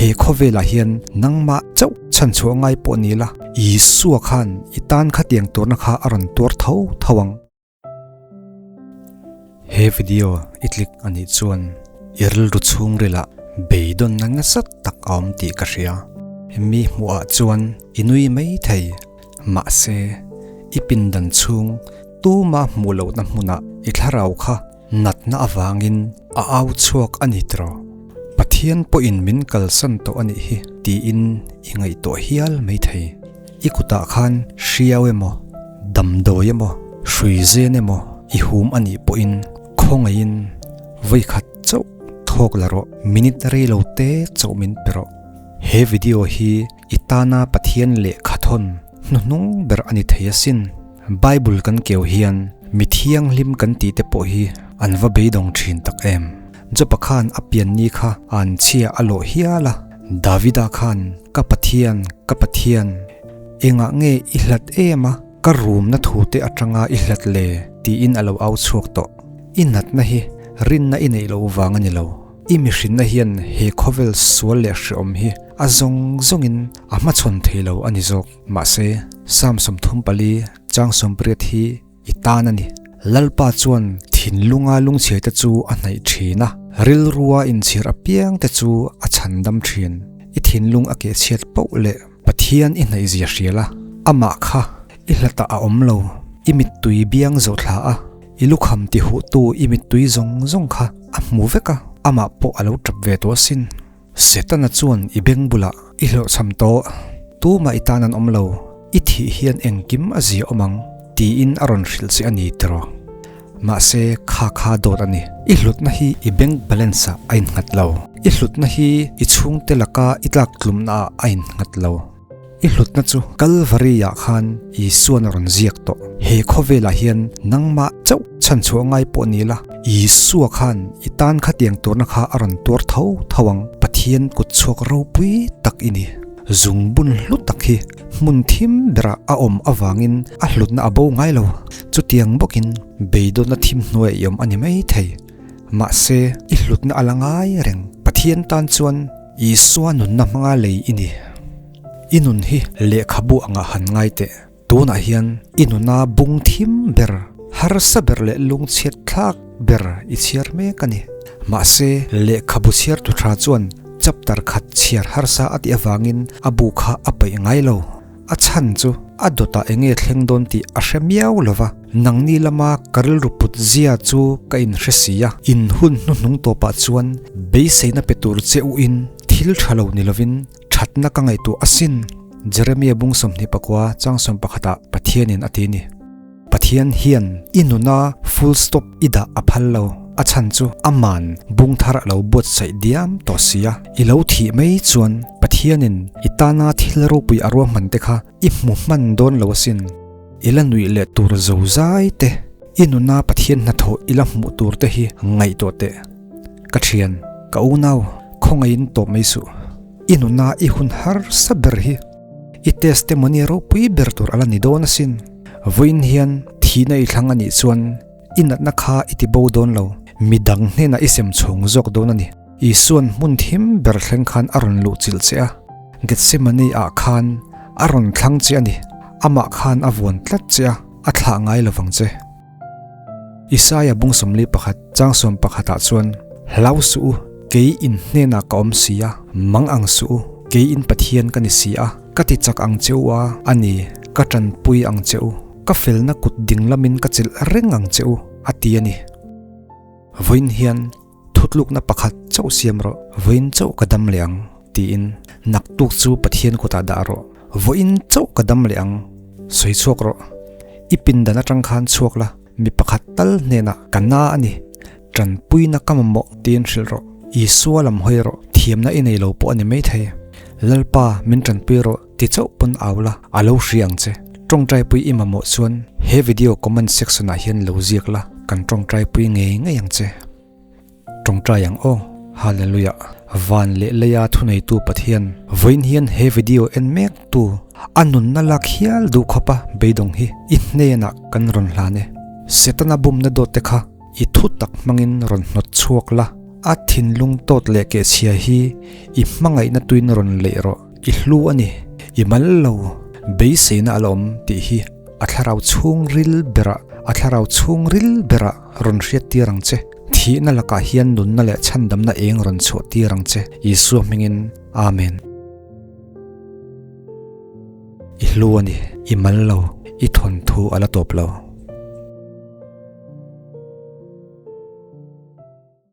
He khawvelah hian nangmah chauh chhanchhuah ngai pawh ni la, Isua khan i tan khatiang tuarna kha a rawn tuar tho tho ang. He video i click a nih chuan i rilru chhungrilah beidawnna nasa tak a awm tih ka hria. Mi hmuhah chuan i nui mai thei, mahse i pindan chhung tuma hmuh lohna hmunah i thlarau kha Natna avangin a au chhuak a ni tiraw? Pathian pawhin min kalsan tawh a nih hi tiin i ngaihtuah hial maithei. I kutah khan hriau emaw, damdawi emaw, hrui zen emaw i hum a nih pawhin khawngaihin vawikhat chauh thawk la rawh, minute rei lo te chauh min pe rawh. He video hi i tana Pathian lehkhathawn hnuhnung ber a ni thei asin. Bible kan keu hian mi thianghlim kan tih te pawh hi an va beidawng thin tak em. Jopa khan a pianni kha an chhia a lawh hial a, Davida khan ka Pathian, ka Pathian, engah nge i hlat em a, ka rumna thu te atanga i hlat le tiin a lo au chhuak tawh. I natna hi rinna i neih loh vang a ni lo. I mihrinna hian he khawvel sual leh hreawm hi a zawng zawngin a hmachhawn thei lo a ni zawk. Mahse, Psalm 34 chang 80 hi i tan a ni. Lalpa chuan thinlunga lungchhiaite chu a hnaih thin a, rilrua inchhir apiangte chu a chhandam thin. I thinlung a kehchhiat poh leh Pathian i hnaihzia hria la, amah kha i hlatah a awm lo. I mittui biang zawh thla a, i lukham tihuhtu i mittui zawng zawng kha a hmu vek a, amah pawh a lo tap ve tawh asin. Setana chuan i beng bulah i hlawhchham tawh, tumah i tan an awm lo, i thih hian engkim a zia awm ang tiin a rawn hrilh che a ni tiraw? Mahse kha kha dawt a ni. I hlutna hi i bank balance ah a innghat lo. I hlutna hi i chhungte laka i tlak tlumna ah a innghat lo. I hlutna chu Kalvari-ah khan Isuan a rawn ziak tawh. He khawvelah hian nangmah chauh chhanchhuah ngai pawh ni la, Isua khan i tan khatiang turna kha a rawn tuar tho tho ang. Pathian kut chhuak ropui tak i ni. Zungbun hlu tak hi hmun thim berah a awm avangin a hlutna a bo ngai lo. Chutiang bawkin beidawnna thim hnuaiah i awm a ni mai thei. Mahse, i hlutna a la ngai reng. Pathian tan chuan Isua nunna hmanga lei i ni. I nun hi lehkhabu angah han ngai teh. Tunah hian i nuna bung thim ber, harsa ber leh lungchhiat thlak ber i chhiar mek a ni. Mahse, lehkhabu chhiartu tha chuan chapter khat chhiar harsa a tih avangin a bu kha a paih ngai lo. A chhan chu a dawtah eng nge thleng dawn tih a hre miau lo va, nangni lama ka rilru put zia chu ka inhre si a. In hun hnuhnung tawpah chuan beiseina pe tur che uin thil tha lo ni lovin thatna ka ngaihtuah asin, Jeremia bung 24 chang 11ah Pathianin a ti ni. Pathian hian i nuna full stop i dah a phal lo, a chhan chu aman bung thar a lo buatsaih diam tawh si a, i lo thih mai chuan Pathianin i tana thil ropui a ruahman te kha i hmu hman dawn lo asin. I la nuih leh tur zo zai te, i nuna Pathian hnathawh i la hmuh tur te hi ngaihtuah teh. Ka thian, ka unau, khawngaihin tawp mai suh. I nuna i hun harsa ber hi i testimony ropui ber tur a la ni dawn asin. Vawiin hian thihna i thlang a nih chuan i natna kha i ti bo dawn lo, midang hnenah i sem chhawng zawk dawn a ni. Isua'n hmun thim ber thleng khan a rawn luh chilh che a, Gethsemane ah khan a rawn thlang che a ni, amah khan a vuan tlat che a, a thlah ngai lo vang che. Isaia bung 41 chang 11 ah chuan, Hlau suh u, kei in hnenah ka awm si a, mang ang suh u, kei in Pathian ka ni si a, ka ti chak ang che u a, a ni, ka tanpui ang che u, ka felna kut ding lamin ka chelh reng ang che u, a ti a ni. Vawiin hian thutlukna pakhat chauh siam rawh, vawiin chauh ka dam leh ang, tiin naktuk chu Pathian kutah dah rawh, vawiin chauh ka dam leh ang, sawi chhuak rawh. I pindan atang khan chhuak la, mi pakhat tal hnenah ka na a ni, tanpuina ka mamawh tiin hrilh rawh. Isua lam hawi rawh, thiamna i nei lo pawh a ni maithei. Lalpa min tanpui rawh ti chauh pawn au la, a lo hria ang che. Tawngtaipui i mamawh chuan he video comment section ah hian lo ziak la, kan tawngtaipui ngei ngei ang che. Tawngtai ang aw. Hallelujah. Van leh leia thuneitu Pathian, vawiin hian he video en mek tu a nunna lak hial duh khawpa beidawng hi i hnenah kan rawn hlan e. Setana bumna dawt te kha i thu tak hmangin rawn hnawt chhuak la. A thinlung tawt leh kehchhia hi i hmangaihna tuin rawn leih rawh. I hlu a ni, i mal lo, beiseina a la awm tih hi a thlarau chhungril berah, a thlarau chhungril berah rawn hriat tir ang che. Thihna lakah hian nunna leh chhandamna eng rawn chhuah tir ang che. Isua hmingin, Amen. I hlu a ni, i mal lo, i thawnthu a la tawp lo.